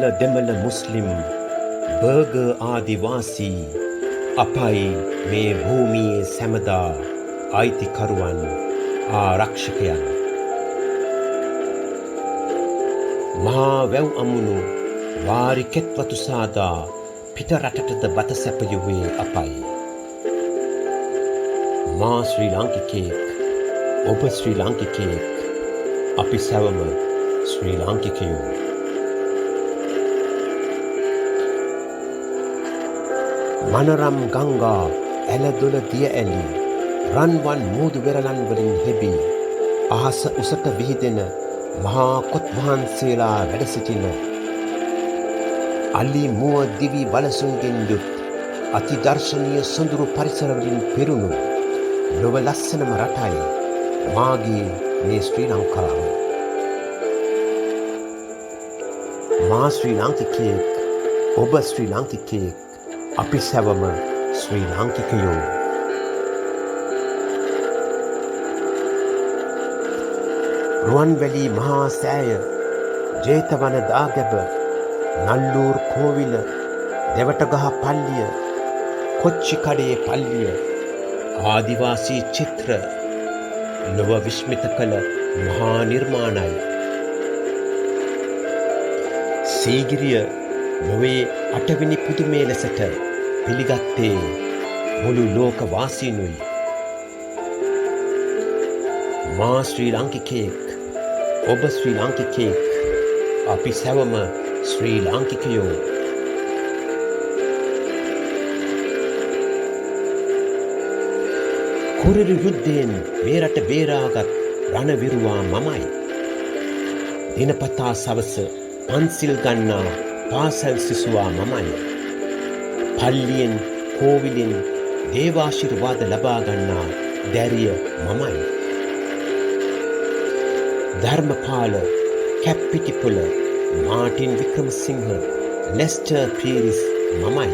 සිංහල, දෙමළ, මුස්ලිම්, බර්ගර්, ආදිවාසී අපයි මේ භූමියේ සැමදා අයිතිකරුවන්, ආරක්ෂකයන්. මහා වැව් අමුණු වාරි කෙත්වතු සාදා පිට රටටද බත සැපයුවේ අපයි. මා ශ්‍රී ලාංකිකයෙක්, ඔබ ශ්‍රී ලාංකිකයෙක්, අපි සැවම ශ්‍රී ලාංකිකයෝ. මනරම් ගංගා ඇලදොල දිය ඇලි රන්වන් මූදු වෙරළන් වලින් හෙබි අහස උසට විහිදෙන මහා කොත් වහන්සේලා වැඩ සිටින අලි මුව දිවි වලසුන්ගෙන් යුත් අතිදර්ශනීය සොඳුරු පරිසර වලින් පිරුණු ලොව ලස්සනම රටයි මාගේ මේ ශ්‍රී ලංකාව. මා ශ්‍රී ලාංකිකයෙක්, ඔබ ශ්‍රී ලාංකිකයෙක්, අපි සැවම ශ්‍රී ලාංකිකයෝ. රුවන්වැලි මහා සෑය, ජේතවන දාගැබ, නල්ලූර් කෝවිල, දෙවටගහ පල්ලිය, කොච්චිකඩේ පල්ලිය, ආදිවාසී චිත්‍ර ලොව විස්මිත කළ මහා නිර්මාණයි. සීගිරිය ලොවේ අටවෙනි පුදුමේ ලෙසට පිළිගත්තේ මුළු ලෝක වාසීනුයි. මා ශ්‍රී ලාංකිකයෙක්, ඔබ ශ්‍රී ලාංකිකයෙක්, අපි සැවම ශ්‍රී ලාංකිකයෝ. කුරිරු යුද්ධයෙන් මේ රට බේරාගත් රණවිරුවා මමයි. දිනපතා සවස පන්සිල් ගන්නා පාසල් සිසුවා මමයි. පල්ලියෙන් කෝවිලෙන් දේවාශිර්වාද ලබා ගන්නා දැරිය මමයි. ධර්මපාල, කැප්පිටිපොළ, මාටින් වික්‍රමසිංහ, ලෙස්ටර් පීරිස් මමයි.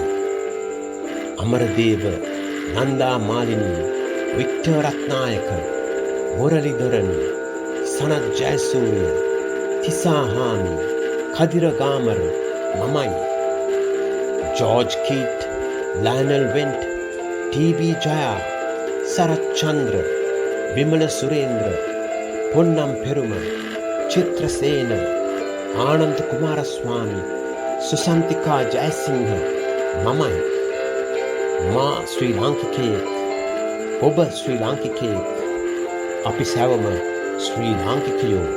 අමරදේව, නන්දා මාලිනී, වික්ටර් රත්නායක, මුරලිධරන්, සනත් ජයසූරිය, තිසාහාමි, කදිරගාමර මමයි. George Keyt, Lionel Wendt, T B. Jaya, Sarath Chandra, Wimala Surendra, Ponnamperuma, Chitrasena, Ananda Coomaraswamy, Susanthika Jayasinghe මමයි. මා ශ්‍රී ලාංකිකයෙක්, ඔබ ශ්‍රී ලාංකිකයෙක්, අපි සැවම ශ්‍රී ලාංකිකයෝ.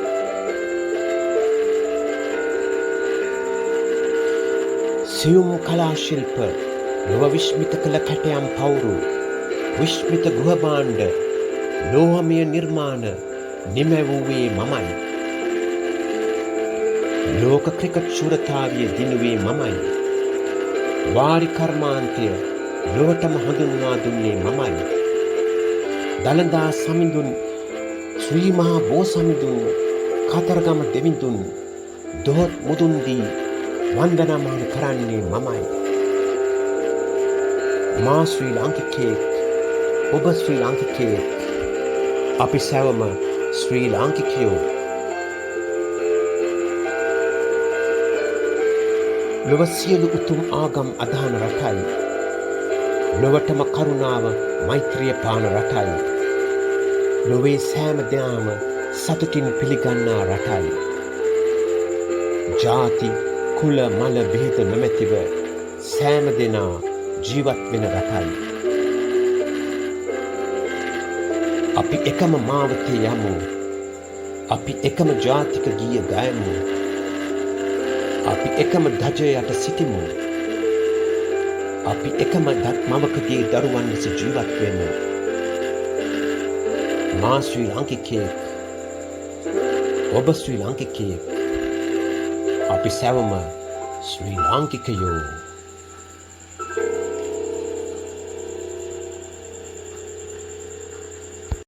සියුම් කලා ශිල්ප ලොව විස්මිත කළ කැටයම් පවුරු, විස්මිත ගෘහ භාණ්ඩ, ලෝහමය නිර්මාණ නිමැවුවේ මමයි. ලෝක ක්‍රිකට් ශූරතාවය දිනුවේ මමයි. වාරි කර්මාන්තය ලොවටම හඳුන්වා දුන්නේ මමයි. දළදා සමිඳුන්, ශ්‍රී මහා බෝසමිඳුන්, කතරගම දෙවිඳුන් දොහොත් මුදුන් දී වන්දනාමාන කරන්නේ මමයි. මා ශ්‍රී ලාංකිකයෙක්, ඔබ ශ්‍රී ලාංකිකයෙක්, අපි සැවම ශ්‍රී ලාංකිකයෝ. ලොව සියලු උතුම් ආගම් අදහන රටයි. ලොවටම කරුණාව මෛත්‍රිය පාන රටයි. ලොවේ සෑම දෙනාම සතුටින් පිළිගන්නා රටයි. ජාති කුල මල බෙහෙත නොමැතිව සෑම දෙනා ජීවත් වෙන රටයි. අපි එකම මාවතේ යමු. අපි එකම ජාතික ගීය ගයමු. අපි එකම ධජය යට සිටිමු. අපි එකම මවකගේ දරුවන් ලෙස ජීවත් වෙමු. මා ශ්‍රී ලාංකිකයෙක්, ඔබ ශ්‍රී ලාංකිකයෙක්, අපි සැවම ශ්‍රී ලාංකිකයෝ.